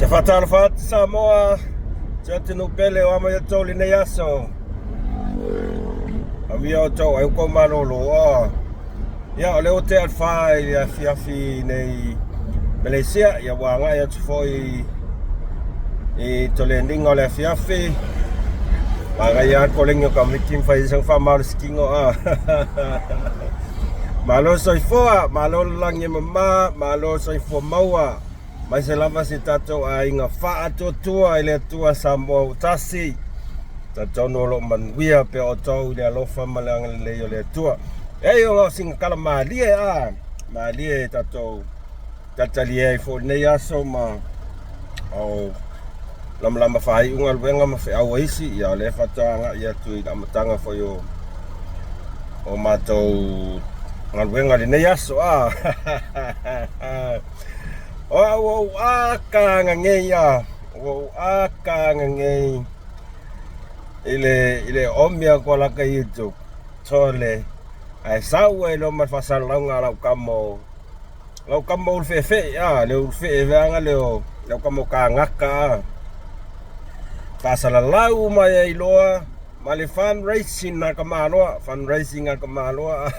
Te faatalofa atu Samoa, se atunuu pele o ama i outou lenei aso. Amia outou ai outou malolo. Oh. Ia, o lea ua tea le fa i le afiafi nei Malaysia, ia ua agai atu foi i toleniga o le afiafi. Manaia lava le koleni o tamaiti ma fai ai sau faamalositino a. Malo soifua, malo le lagi e mama, malo soifua maua. Aemaise lava si tatou aiga faatuatua i le Atua Samoa ua tasi. Talitonu o lo o manuia pea outou i le alofa ma le agalelei o le Atua. Ei, o sina tala malie a, malie tatou talitalie ai foi lenei aso ma o lamalama faaiu galuega ma feau a isi, ia o lea faatoa agai atu i le amataga foi o o matou galuega lenei aso a. O au ua ou akaga nei a, ua ou akaga nei i le i le omi atu a laka YouTube tole ae sau ai loa ma le faasalalauga a lau tama o lau tama o Ulufeefee a, le Ulufee vaega lea o lau tama o Kanaka a, faasalalau mai ai loa Ma le fundraising a ka maloa, fundraising a ka maloa.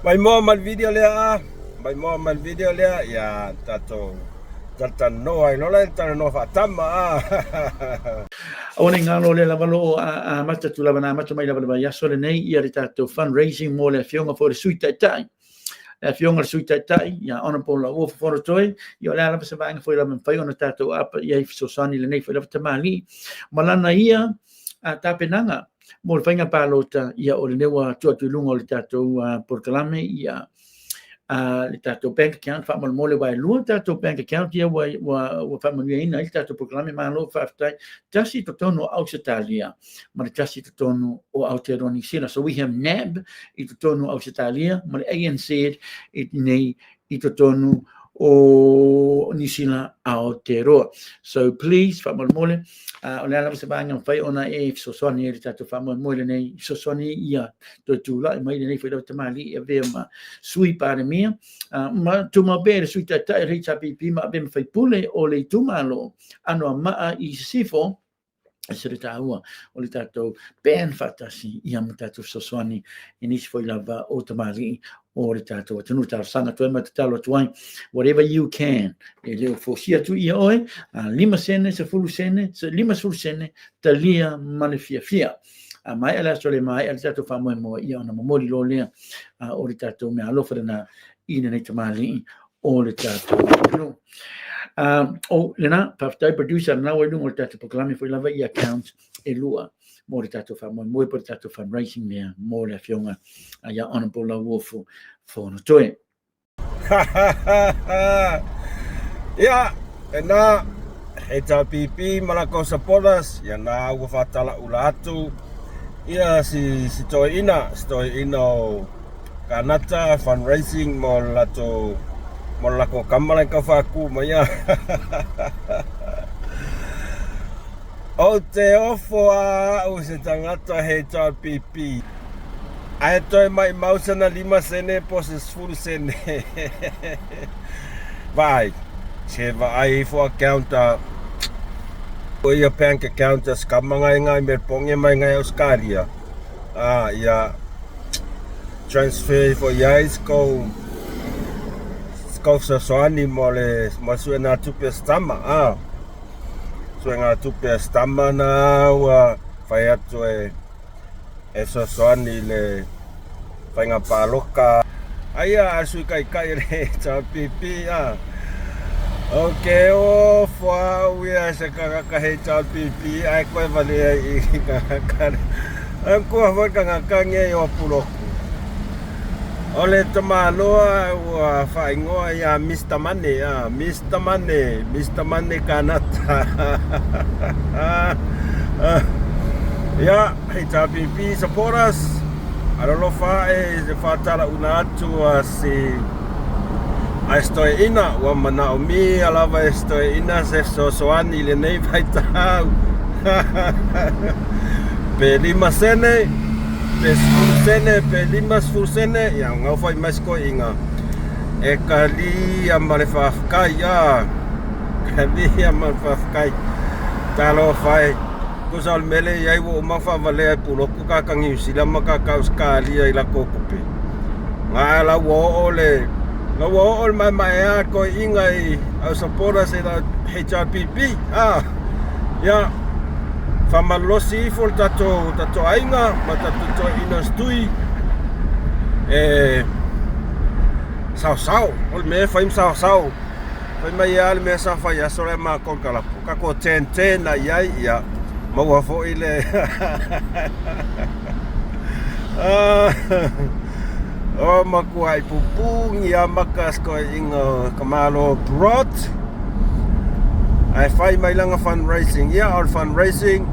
Mai moa ma le video lea a, mai moa ma le video lea, ia tatou talatalanoa ai loa la, talanoa faatama a. Aua ne i galo lea lava lo o amata atu lava na amata mai lava le vaiaso lenei ia le tatou fundraising mo le afioga foi o le Sui Taitai. Le afioga i le Sui Taitai, ia Honourable Lauofo Fonotoe, ia o le a lava se vaega foi lava e mafai ona tatou aapa i ai fesoasoani i lenei foi lava tamalii ma lana ia tapenaga mo le faiga palota, ia o lenei ua tuu atu i luga o le tatou polokalame ia le tatou bank account faamolemole, aua e lua tatou bank account ia ua, ua, ua faamanuiaina ai le tatou polokalame. Malo faafetai. Tasi i totonu o Ausetalia ma le tasi i totonu o Aotearoa Niu Sila. So we have NAB i totonu o Ausetalia ma le ANZ i nei i totonu o Niu Sila Aotearoa. So please, faamolemole, o le a lava se vaega mafai ona e fesoasoani ai le tatou faamoemoe lenei, fesoasoani ia toe tulai mai lenei foi lava tamalii e avea ma Sui Palemia, ma tumau pea le Sui Taitai o le HRPP ma avea ma faipule o le itumalo Anoamaa i Sisifo. Ese le taua o le tatou band faatasi ia ma tatou fesoasoani i nisi foi lava o tamalii o le tatou atunuu. Talosaga atu ai ma tatalo atu ai, whatever you can, e le o fosia atu ia oe, 5 sene, 10 sene, 50 sene, talia ma le fiafia. A maea le aso le maea le tatou faamoemoe, ia ona momoli loa lea o le tatou meaalofa lena i lenei tamalii o le tatou atunuu. O lena, faafetai producer, lena ua i luga o le tatou polokalame foi lava i account e lua mo le tatou faamoemoe po o le tatou fundraising lea mo le afioga ia Honourable Lauofo Fonotoe. Ia, lena, HRPP ma latou supporters, ia na ua faatalaula atu ia si si toeaina, si toeaina o Kanata fundraising mo le latou mo le latou kama la e tau faatu mai a. Ou te ofo a au se tagata HRPP ae toe maimau sana 5 sene po o se 10 sene. Vaai, se vaai ifo account a o ia bank account a scammer ngai ngai Melbourne mai ngai Australia. Ah, ia transfer ifo i ai se kou se kou fesoasoani mo le mo le suega tupe a se tama ah suega tupe a se tama na ua fai atu e e fesoasoani i le faiga paloka aia a sui taitai o le HRPP ah Ok, ofo au ia se tagata HRPP ae koe valea i tagata Au kua foi tagata nei o Puloku. O le tamaloa ua faaigoa ia Mr Money, ah, Mr Money, Mr Money Kanata. Ia, HRPP supporters, alolofa ae i se faatalauna atu a si a se toeaina, ua manaomia lava e se toeaina se fesoasoani i lenei vaitau. Pe 5 sene, pe 10 sene, pe 50 sene, ia gau foi mai se toeaina E kalia ma le faafetai a kalia ma le faafetai. Talofa e. Tusa o le mea lea e i ai ua uma faavalea e Pulotu kaka Niu Sila ma kaka Ausetalia i latou tupe. Na la ua oo le la ua oo le maemaea a toeaiina i au supporters i la HRPP. Ah, ia faamalolosi ifo le tatou tatou aiga ma tatou toeaiina o Stui e saosao. O le mea e fai ma saosao. Fai mai lava le mea sa fai aso lea ma Kalapu. Kako ten ten ai ai ia maua foi le o makuai pupungi a maka toeaiina o ka Malo abroad. Ae fai mai lana fundraising. Ia o le fundraising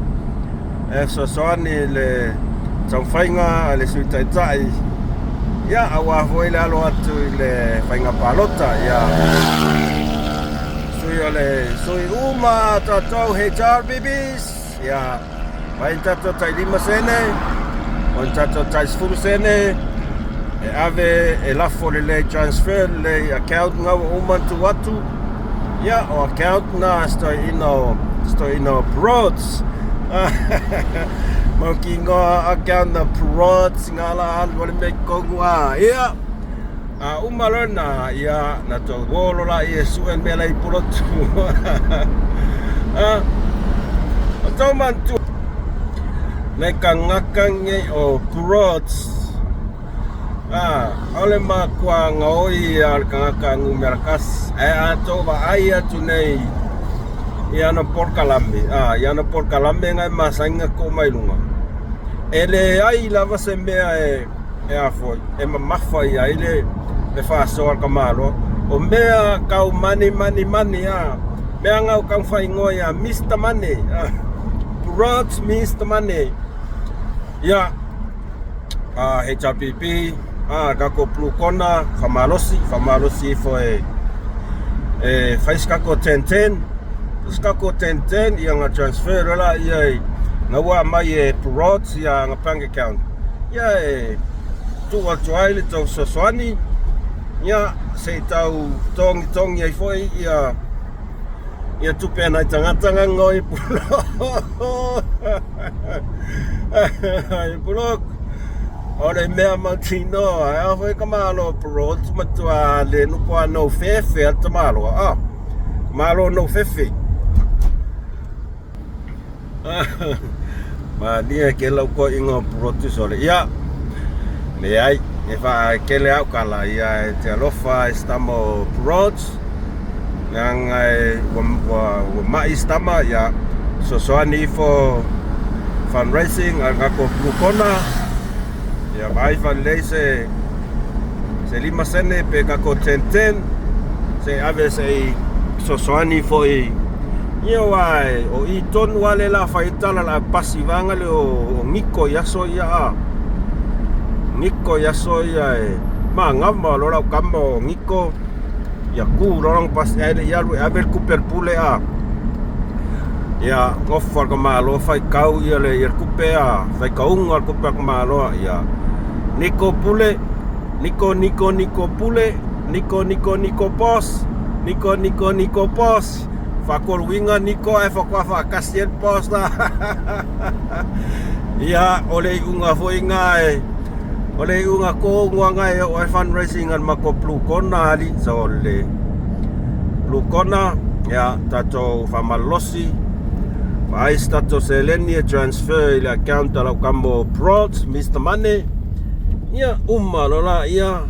e fesoasoani i le taumafaiga a le Sui Taitai, ia aua foi le alo atu i le faiga palota. Ia sui o le sui uma tatou HRBBs, ia mai ni tatou tai 5 sene, o ni tatou tai 10 sene, e ave e lafo lelei, transfer lelei account na ua uma ona tuu atu. Ia o account na stoeina o stoeina o Broads. Mau ki ngoa account na Broads nga la alu ale me kongu a. Ia a uma loa na ia na tou olo la ia sue mea la i pulotu. A o tau mantu le kangaka nei o Broads. A, ʻaʻole makua gaoi a le kanaka numera kasi, ae a tou vaai atu nei i ana polokalame, a, i ana polokalame na e masani ona tuu mai luga, e leai lava se mea e, e a foi, e mamafa i ai le, le faasoa a le tamaloa. O mea tau money, money, money, a, mea na o tau faaigoa ia Mister Money, a, Broads Mister Money. Ia, a HRPP, a kako Blue Corner, whamalosi, whamalosi ifo e, e fai se kako 10-10, se kako 10-10, ia nga transfer la ia i nga ua mai e Parods ia nga bank account. Ia e tuu atu ai le tau fesoasoani, ia se i tau togitogi ai foi ia ia tupe a nai tagata nga ngoi pulo. Ai pulok. O le mea mautinoa, e ao foi ka malo Parods matua le nupo a no fefe a le tamaloa. Ah, malo no fefe. Malie ke lau koiga o Pulotu sole. Ia, leai, e whaakele au kala ia e te alofa e stama o Purots. Leaga e ua, ua, ua mai stama, ia, sosoani ifo fundraising a ngako Blue Corner. Ia, vaai whalelei se, se 5 sene pe kako 10-10. Se ave se i sosoani ifo i ia aua o i tonu lava le la fai tala la pasi vaega le o Niko i aso ia a. Niko i aso ia e magama loa lau kama o Niko ia ku loa lana pasi ae le i alu e ave le kupe a le pule a. Ia ofa le tamaloa faitau ia le ia le kupe a, faitauga le kupe a le tamaloa ia. Niko pule, Niko Niko Niko pule, Niko Niko Niko boss, Niko Niko Niko boss. Faatoluina Niko ae faatoa faatasi ai le boss la. Ia, o le iuga foi lena e, o le iuga tonu lava lena e oo ai fundraising a le matou Blue Corner alii. So, le Blue Corner, ia, tatou faamalolosi, vaai se tatou seleni e transfer i le account a lau tama o Broads, Mister Money. Ia, uma loa laia,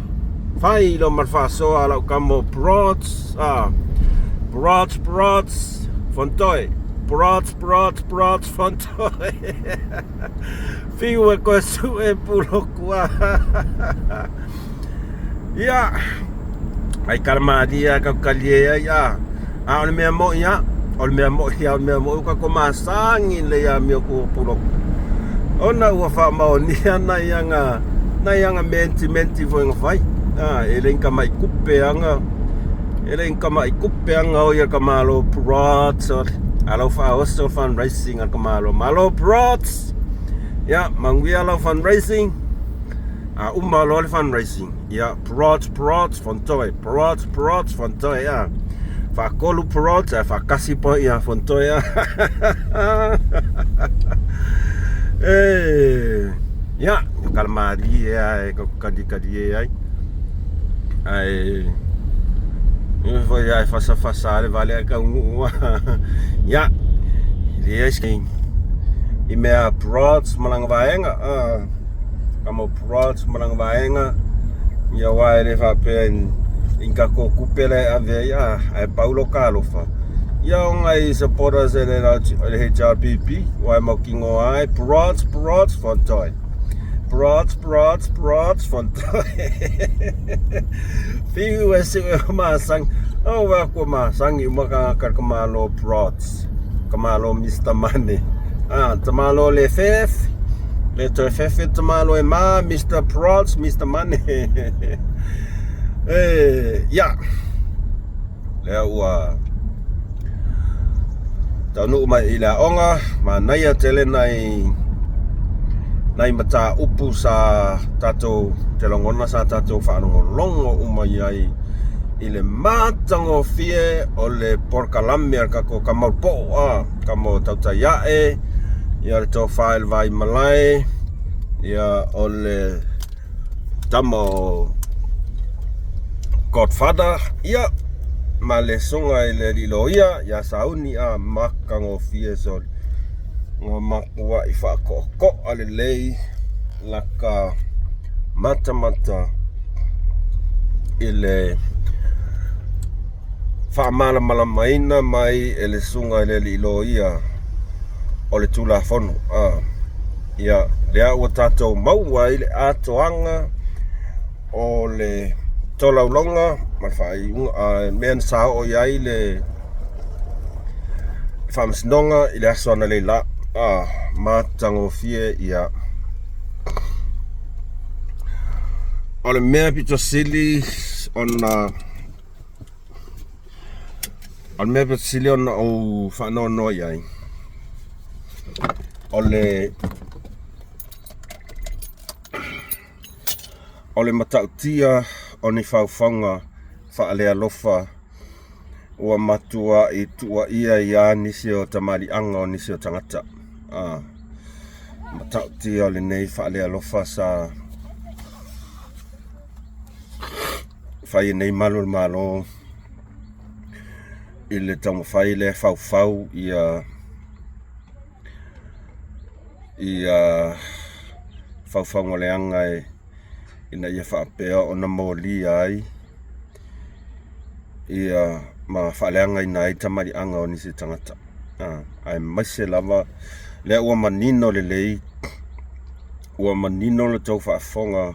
fai loa ma le faasoa a lau tama o Broads. Ah, Broads, Broads, Fontoe. Broads, Broads, Broads, Fontoe. Fiu e koe sue puloku a. Ia, ai kalamalia ka kalie ai a. A o le mea moi a, o le mea moi a, o le mea moi ka ko masangi le ia mio ku puloku. Ona ua faamaonia nai aga, nai aga menti menti foi na fai. A, e le ka mai kupe aga. E le ka mai kupe aga o ia ka malo Broads. A lau faaoso fundraising a ka malo. Malo Broads. Ia, manuia lau fundraising. A uma loa le fundraising, ia, Parrots, Parrots, Fontoe, Parrots, Parrots, Fontoe, a. Faatolu Parrots, ae faatasi pa ia Fontoe, a. E, ia, kalamalie a e kalikali e ai. Ae, ia foi ai fasafasa le vale ai kaunuu. Ia, leai se i mea Parrots ma lana vaega, a. Ka mau Parrots ma lana vaega, ia aua e le faapea i ni tatou tupe la e ave ai, a, ae pau lo ta alofa. Ia o nai supporters e le HRPP, aua e mautinoa lava e Parrots, Parrots, Fontoe. Parrots, Parrots, Parrots, Fontoe. Fiu e siu e masagi. Oh, wa kua masagi uma tagata i le tamāloa Parrots. Tamāloa Mister Money. Ah, tamāloa le fefe. Le toe fefe tamāloa e mā, Mister Parrots, Mister Money. E, ia. Lea ua taunuu mai i le aoga, manaia tele nai nai mataupu sa tatou te lagona sa tatou faalogologo uma i ai i le matagofie o le polokalame a le tatou tama o le poo a tama o tautai ae ia le tofa i le Vaimalae ia o le tama o Godfather, ia, ma le susuga i le alii loia ia Sauni, a matagofie soli. Ua matuai faatoatoa lelei lata matamata i le faamalamalamaina mai e le susuga i le alii loia o le Tulafono. A, ia, lea ua tatou maua ai le atoaga o le tolaulauga ma le faaiuga, a, mea na saoo i ai le Faamasinoga i le aso analeila. A, matagofie ia. O le mea pito sili ona O le mea pito sili ona ou faanoanoa i ai, o le o le matautia o ni faufauga faalealofa ua matuai tuuaia ai lava nisi o tamaliiaga o nisi o tagata. A matautia o lenei faalealofa sa fai e nei malu o le Malo i le taumafai lea e faufau ia ia faufauga leaga ina ia faapea ona molia ai ia ma faaleagaina ai tamaliiaga o nisi tagata aemaise lava lea ua manino lelei ua manino le tou faafofoga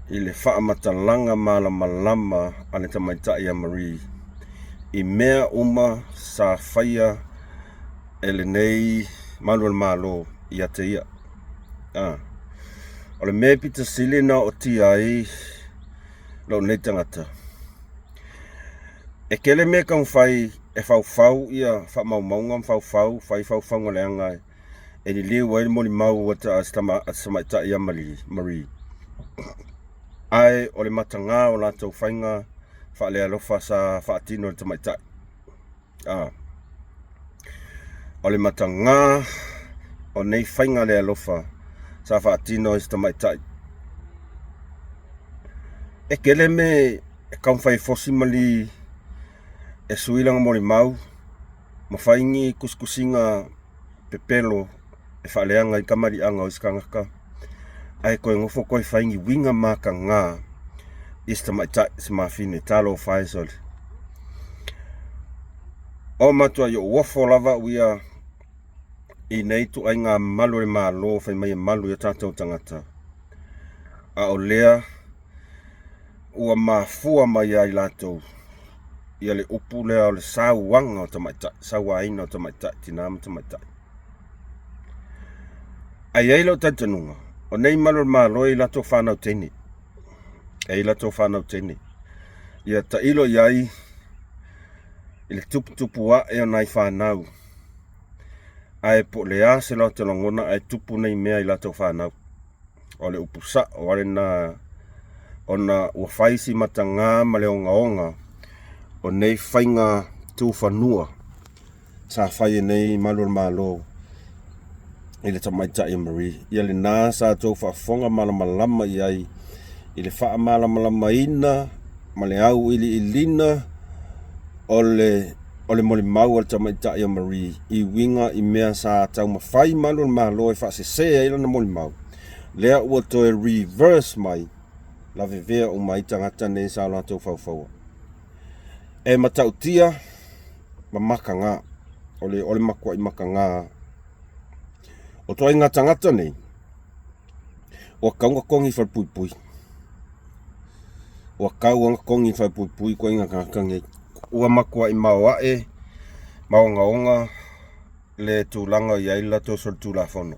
i le faamatalaga malamalama a le tamaitai a Marie i mea uma sa faia e lenei malu o le Malo ia te ia. A. O le mea pito sili ona ootia ai lou nei tagata, e tele mea e taumafai e faufau ia faamaumauga ma faufau, fai faufauga leaga e liliu ai le molimau a se tamaitai ia Marie. Ae o le mataga o latou faiga faalealofa sa faatino e le tamaitai. A. O le mataga o nei faiga le alofa sa faatino e se tamaitai. E tele mea e taumafai e fosi ma li e sui lana molimau ma fai ni tusitusiga pepelo e faaleaga ai tamaliiaga o isi tagata, ae toe nofo toe fai ni uiga mataga i se tamaitai, se mafine. Talofa e sole. O matuai ou ofo lava au ia i nei ituaiga malu o le Malo fai mai e malu i o tatou tagata, a o lea ua mafua mai ia i latou ia le upu lea o le sauaga o tamaitai, sauaina o tamaitai, tina ma tamaitai. Ae i ai lou talitonuga, o nei malu o le Malo e i latou fanau teine, e i latou fanau teine. Ia tailo i ai i le tuputupu ae o nai fanau, ae po o le a se latou lagona ae tupu nei mea i latou fanau. O le upu sa'o a lena ona ua fai si matagā ma le ogaoga o nei faiga tufanua sa fai e nei malu o le Malo i le tamaitai o Marie. Ia lena sa tou faafofoga malamalama i ai i le faamalamalamaina ma le auiliilina o le o le molimau a le tamaitai o Marie i uiga i mea sa taumafai malu o le Malo e faasese ai lana molimau, lea ua toe reverse mai, lavevea uma ai tagata nei sa o latou faufaua. E matautia ma makaga, o le, o le matuai makaga. O ituaiga tagata nei, ua tatau ona togi falepuipui. Ua tatau ona togi falepuipui ituaiga tagata nei. Ua matuai maoae ma ogaoga le tulaga o i ai le latou solitulafono.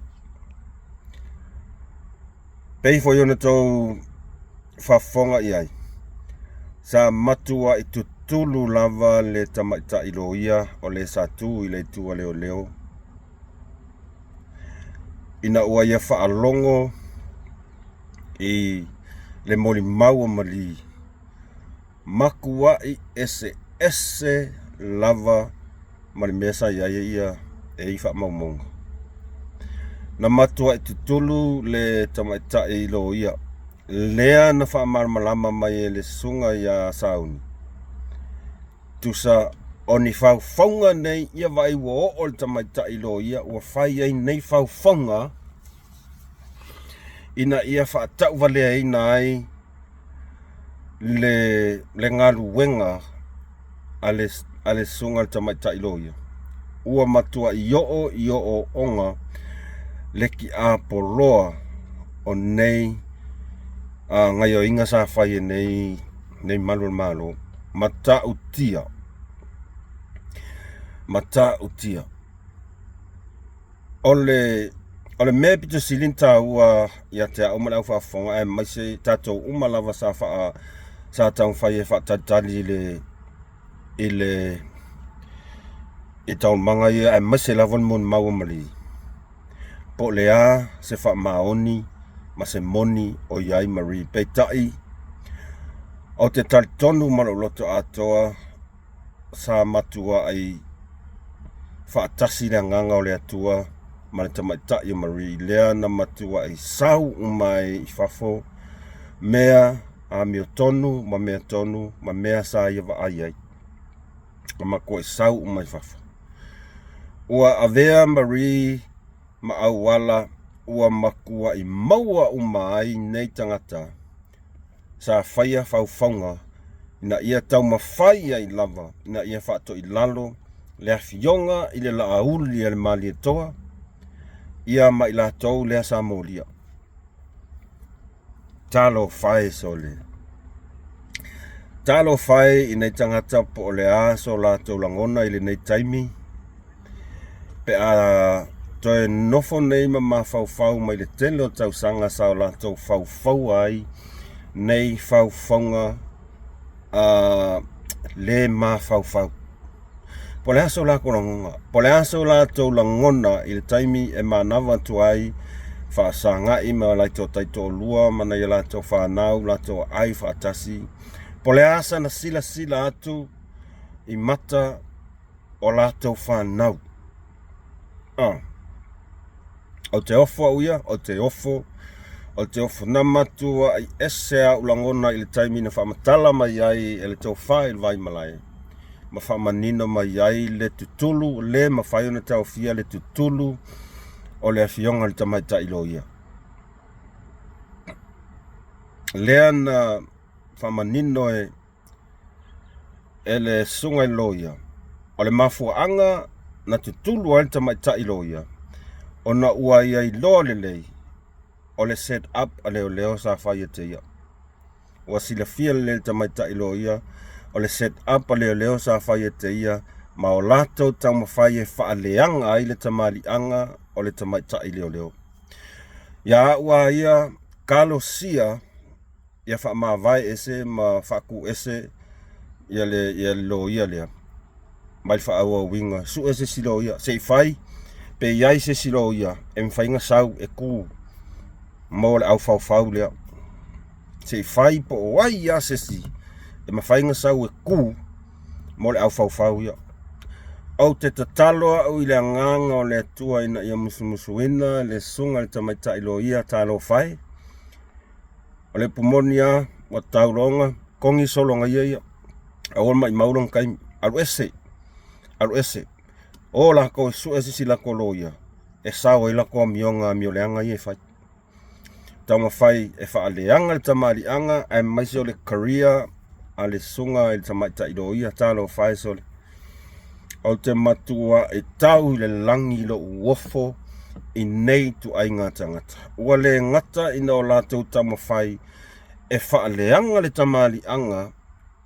Pei foi ona tou faafofoga i ai, sa matuai tutulu lava le tamaitai loia o le sa tu i le itu a leoleo ina ua ia faalogo i le molimau a Marie matuai eseese lava ma le mea sa i ai ia e i faamaumauga. Na matuai tutulu le tamaitai loia lea na faamalamalama mai e le susuga ia Sauni. Tusa o ni faufauga nei ia vaai ua oo le tamaitai loia ua fai ai nei faufauga ina ia faatauvaleaina ai le, le galuega a le, a le susuga i le tamaitai loia. Ua matuai oo i ooooga le tiapoloa o nei gaoioiga sa fai e nei, nei malu o le Malo. Matautia, matautia. O le, o le mea e pito sili ona taua ia te au ma le au faafofoga aemaise tatou uma lava sa faa sa taumafai e faatalitali i le i le i taualumaga ia aemaise lava le molimau a Malie po o le a se faamaoni ma se moni o i ai Marie. Peitai, ou te talitonu ma lou loto atoa sa matuai faatasi le agaga o le Atua ma le tamaitai o Marie lea na matuai sau uma ai i fafo mea amiotonu ma mea tonu ma mea sa ia vaai ai. Na matuai sau uma i fafo. Ua avea Marie ma auala ua matuai maua uma ai nei tagata sa faia faufauga ina ia taumafai ai lava ina ia faatoilalo le afioga i le Laauli a le Malietoa, ia ma i latou lea sa molia. Talofa e sole. Talofa e i nei tagata po o le a so latou lagona i lenei taimi, pe a toe nofo nei ma mafaufau mai le tele o tausaga sa o latou faufaua ai nei faufauga a le mafaufau. Po o le a so latou lagona, po o le a so latou lagona i le taimi e manava atu ai faasagai ma latou taitoalua ma nai a latou fanau, latou aai faatasi, po o le a sana silasila atu i mata o latou fanau. Ah. Ou te ofo au ia, ou te ofo, ou te ofo. Na matuai ese au lagona i le taimi na faamatala mai ai e le tofa i le Vaimalae ma faamanino mai ai le tutulu, le mafai ona taofia le tutulu o le afioga i le tamaitai loia. Lea na faamanino e e le susuga i le loia, o le mafuaaga na tutulu ai le tamaitai loia, ona ua ia iloa lelei o le set up a leoleo sa fai e te ia. Ua silafia lelei e le tamaitai loia o le set up a leoleo sa fai e te ia ma o latou taumafai e faaleaga ai le tamaliiaga o le tamaitai leoleo. Ia au a ia kalosia ia faamavae ese ma faatu ese ia le ia le loia lea mai le faaauauina sue se isi loia se i fai pe i ai se isi loia e mafai ona sau e tu. Mo le aufaufau lea. Se i fai po o ai lava se isi e mafai ona sau e ku mo le aufaufau ia. Ou te tatalo au i le agaga o le Atua ina ia musumusuina le susuga i le tamaitai loia talofa e. O le upu moni lava, ua tau loa ona kogi solo ia ia. Aua le maumau lona taimi. Alu ese, alu ese. O latou e sue se isi latou loia e sao ai latou amioga amioleaga ia e fai. Taumafai e faaleaga le tamaliiaga aemaise o le career a le susuga i le tamaitai loia. Talofa e sole. Ou te matuai tau i le lagi lou ofo i nei ituaiga tagata. Ua le gata ina o latou taumafai e faaleaga le tamaliiaga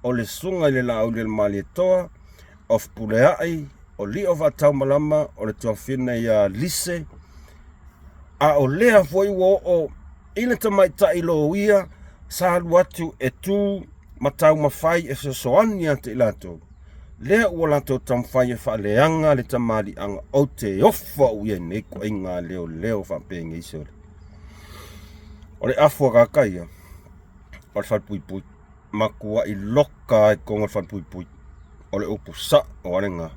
o le susuga i le Laaulialemalietoa o Fepuleai, o Lio Faataumalama, o le tuafafine ia Lise, a o lea foi ua oo i le tamaitai loia sa alu atu e tu ma taumafai e fesoasoani ia te i latou, lea ua latou taumafai e faaleaga le tamaliiaga. Ou te ofo au ia i nei ituaiga leoleo faapenei sole. O le afu a tagata ia, o le falepuipui. Matuai loka lava i totonu o le falepuipui. O le upu sao lava lena.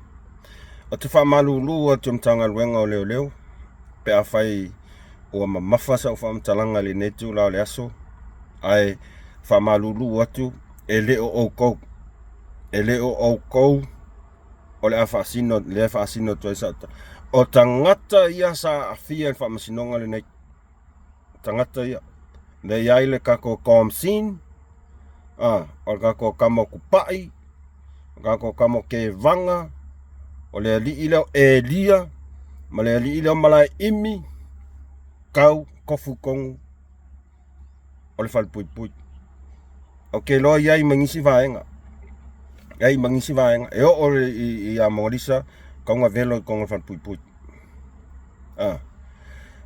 Ou te faamalulu atu i le Matagaluega o Leoleo pe afai ua mamafa sau faamatalaga i lenei itula o le aso, ae faamalulu atu e le o outou, e le o outou o le a faasino, lea e faasino atu ai sau tala. O tagata ia sa aafia i le faamasinoga lenei. Tagata ia. Lea e i ai le tatou Thompson, o le tatou tama o Tupai, o le tatou tama o Tevaga, o le alii lea o Elia, ma le alii lea o Malaeimi, tau tofu tonu o le falepuipui. Ou te iloa e i ai ma nisi vaega, e i ai ma nisi vaega e oo ia Mogalisa, tau velo i totonu o le falepuipui.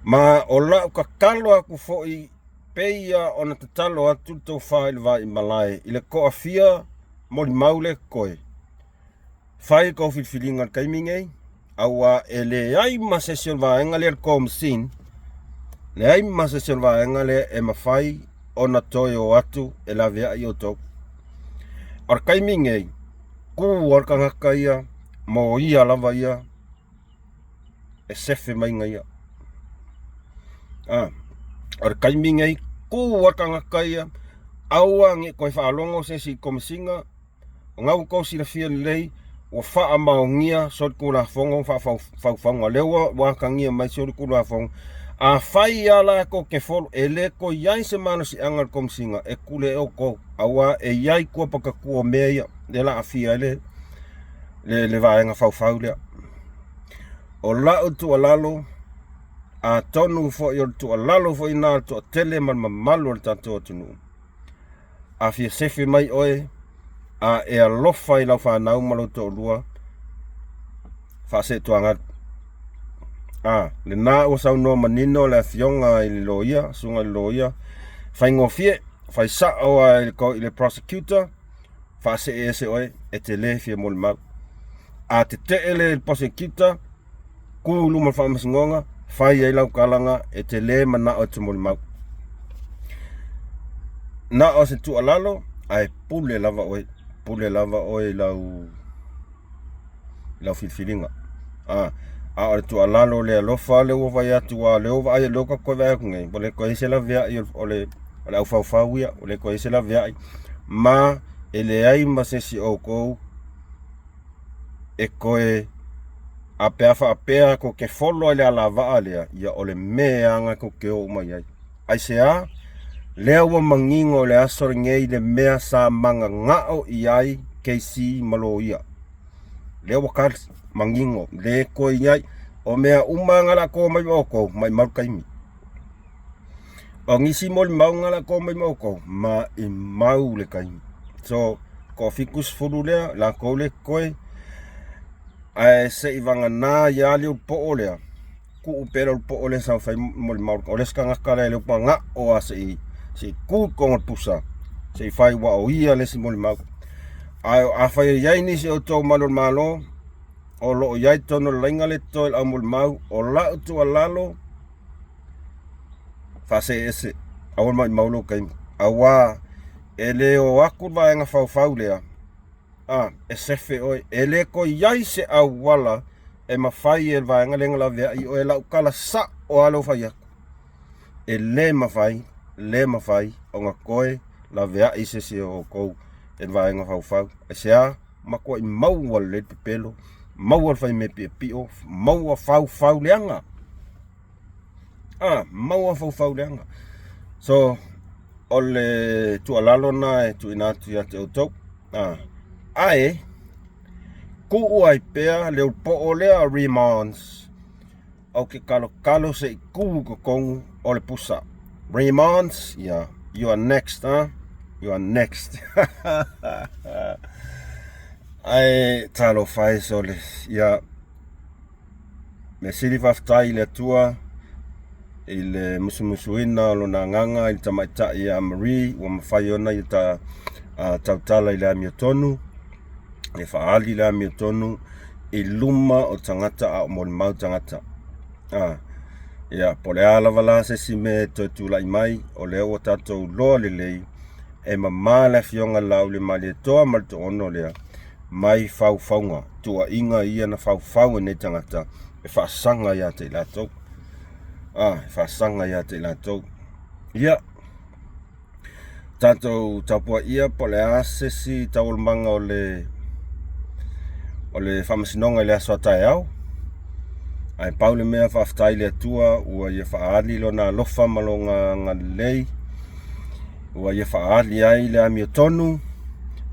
Ma o lau tatalo atu foi pei ona tatalo atu le tofa i le Vaimalae i le toafia molimau lea e totoe, fai tou filifiliga i le taimi nei, aua e leai ma se isi o le vaega lea le Komesina, leai ma se isi o le vaega lea e mafai ona toe o atu e laveai outou. O le taimi nei, tu lava le tagata ia mo ia lava ia e sefe mai ia. O le taimi nei, tu lava le tagata ia, aua ne i toe faalogo se isi i le Komesina, O lena ua outou silafia lelei ua faamaonia solitulafono faafaufauga. Lea ua atagia mai solitulafono. Afai lava la tou te follow, e le toe i ai se malosiaga o le Komesina e pule ai outou, aua e i ai tua patatua o mea ia, lea o le a aafia ai le vaega faufau lea. O lau tuualalo, atonu foi o le tuualalo foi lena a le toatele ma le mamalu o le tatou atunuu, A fia sefe mai oe, a e alofa i lau fanau ma lou toalua, faaseetuagalu. A, lena ua saunoa manino le afioga i le loia, susuga i le loia, faigofie, fai sao lava i le prosecutor, faasee ese oe, e te le fia molimau. A tetee le prosecutor, tu i luma o le faamasinoga, fai ai lau talaga e te le manao e te molimau. Na o se tuualalo, ae pule lava oe, pule lava oe i lau lau filifiliga. A, a o le tuualalo le alofa lea ua fai atu, a lea ua vaai, lea ua tatou toe vaai atu nei, ua le toe i ai se laveai o le aufaufau ia, ua le toe i ai se laveai, ma e leai ma se isi o outou e toe a pe a faapea tou te follow i le alavaa lea, ia o le mea lava lena tou te o uma i ai. Aisea? Lea ua manino i le aso lenei le mea sa mananao i ai KC ma loia. Lea ua tali manino, le toe i ai. O mea uma na o le a to mai ma outou, maumau le taimi. O nisi molimau na o le a to mai ma outou, maumau le taimi. So, toa-70 lea, latou lea e totoe, ae se i vagana ia le poo lea, tuu pea le poo lea sa fai molimau. O le isi tagata lea e le manao lava se i tu i totonu o le pusa, se i fai aua o ia le isi molimau. Ae afai e i ai nisi o outou malu o le Malo o lo o i ai i totonu o le laina lea e totoe i le au molimau, o lau tuualalo, Faasee ese, aua le maumau lou taimi, auā e le o atu le vaega faufau lea, a, e sefe oe, e le toe i ai se auala e mafai e le vaega lea ona laveai oe, lau tala sao lava lea ua fai atu, e le mafai, le mafai ona toe laveai se isi o outou e le vaega faufau. Aisea? Matuai maua lelei le pepelo, maua le faimea piopio, maua faufau leaga. A, maua faufau leaga. So, o le tuualalo lena e tuuina atu ia te outou. A, ae, tuu ai pea le ulupoo lea Remons, ou te talotalo se i tu i totonu o le pusa. Remons, yeah, you are next, huh? You are next. Ae talofa e sole, ia, Mea sili faafetai i le Atua i le musumusuina o Lona Agaga i le tamaitai ia Marie ua mafai ona ia ta, tautala i le amiotonu, e faaali le amiotonu i luma o tagata a o molimau tagata. Ia, po o le a lava la se isi mea e toe tulai mai, o lea ua tatou iloa lelei e mama le Afioga i le Laaulialemalietoa ma le Toono lea mai faufauga, tuuaiga ia na faufau e nei tagata e faasaga ia te i latou. E faasaga ia te i latou. Ia, tatou tapuaia po o le a se isi taualumaga o le o le faamasinoga i le aso a taeao. Ae pau le mea faafetai i le Atua ua ia faaali lona alofa ma lona agalelei ua ia faaali ai le amiotonu,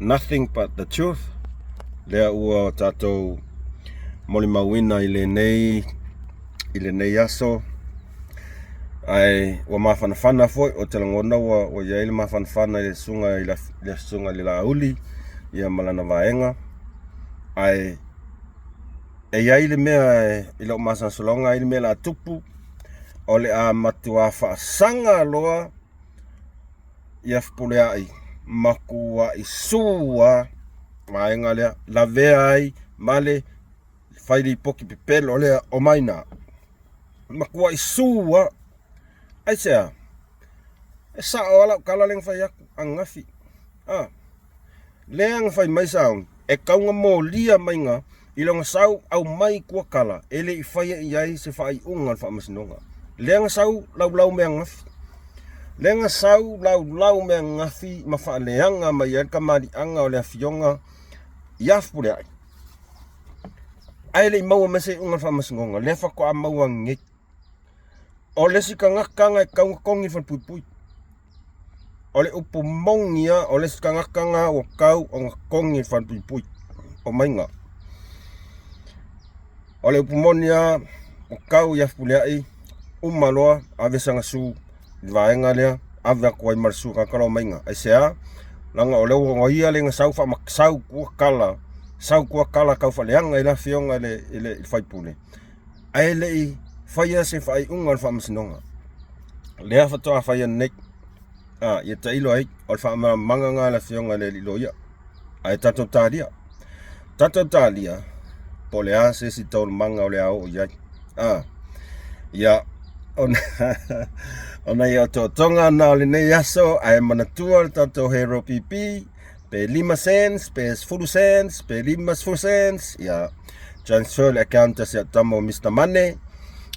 nothing but the truth, lea ua tatou molimauina i lenei i lenei aso. Ae ua mafanafana foi, ou te lagona ua, ua i ai le mafanafana i le susuga i le, le susuga i le Laauli ia ma lana vaega. Ae e i ai le mea i lou masalosaloga, e i ai le mea o le a tupu, o le a matua faasaga loa ia Fepuleai, matuai su lava vaega lea, lavea ai ma le fai lipoti pepelo lea o Maina. Matuai su lava. Aisea? E sao lava lau tala lea na fai atu ananafi. A, lea na fai mai sauni, e tatau ona molia maiga i lona sau aumai i tua tala e le i faia i ai se faaiuga a le Faamasinoga. Lea na sau laulau mai ananafi. Lea na sau laulau mai ananafi ma faaleaga mai ai le kamaliaga o le Afioga ia Fepuleai. Ae le i maua mai se iuga a le Faamasinoga, lea faatoa maua nei. O le isi tagata na e tatau ona togi le falepuipui. O le upu moni lava, o le isi tagata na ua tatau ona togi le falepuipui o Maiga. O le upu moni lava, ua tatau ia Fepuleai uma loa ave sana su i le vaega lea, ave atu ai ma le su tagata la o Maiga. Aisea? Leaga o lea ua ia lea na sau sau tua tala, sau tua tala tau faaleaga i le afioga i le sui usufono. Ae le i faia se faaiuga o le faamasinoga. Lea faatoa faia nei. A, ia tailo ai, o le faamalamalamaga lena a le afioga i le alii loia. Ae tatou talia. Tatou talia, po o le a se isi taualumaga o le a oo i ai. A, ia, ona, ona ia otootoga na o lenei aso, ae manatua le tatou Hero PP, pe 5 cents, pe 10 cents, pe 50 cents, ia, transfer le account a si au tama o Mr. Money,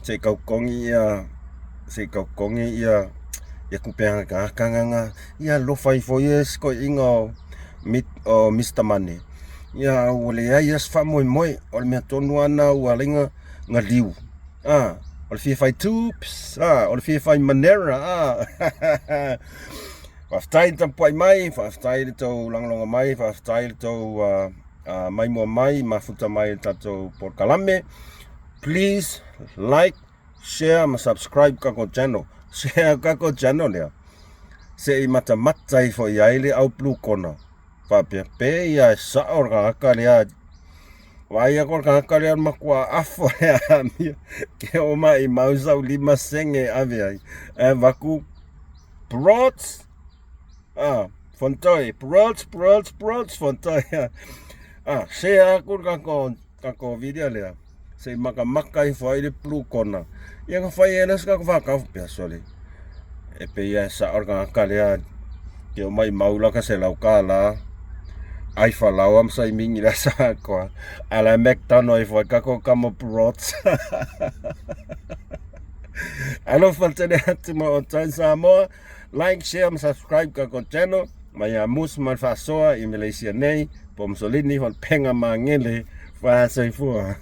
se i tau totogi ia, se i tau totogi ia, ia tupe agakagakaga, ia alofa ifo ia si toeaina o, o Mr. Money. Ia, ua leai lava se faamoemoe, o le mea tonu lava lena ua ala ai ona liu. Ah, o le fia fai tubes, ah, o le fia fai manera, ah. Faafetai le tapuai mai, faafetai le tou lagolago mai, faafetai le tou maimoa mai, mafuta mai i le tatou polokalame. Please like, share ma subscribe tatou channel. Share tatou channel lea. Se i matamata ifo i ai le au blue kona. Faapea, pe ia e sao le tagata lea. Vaai atu le tagata lea o le matua afo le amio. Ke o mai mau sau 5 sene e ave ai. Ae avatu Broads, ah, Fontoi, Broads, Broads, Broads, Fontoi. Ah, share aku le tatou tatou video lea. Se i makamaka ifo ai le blue kona. Ia na fai ai lea se tatou whakau pea sole. E pei lava e sao le tagata lea ke o maimau lata $100 ai falaoa ma saimini i le aso atoa, a o la e McDonald ifo ai tatou tama brats. Alofa tele atu ma outou Samoa. Like, share ma subscribe tatou channel. Mai ia Mus ma le faasoa i Malaysia nei, po o Musolini, Falepenga Magele, Faasoifua.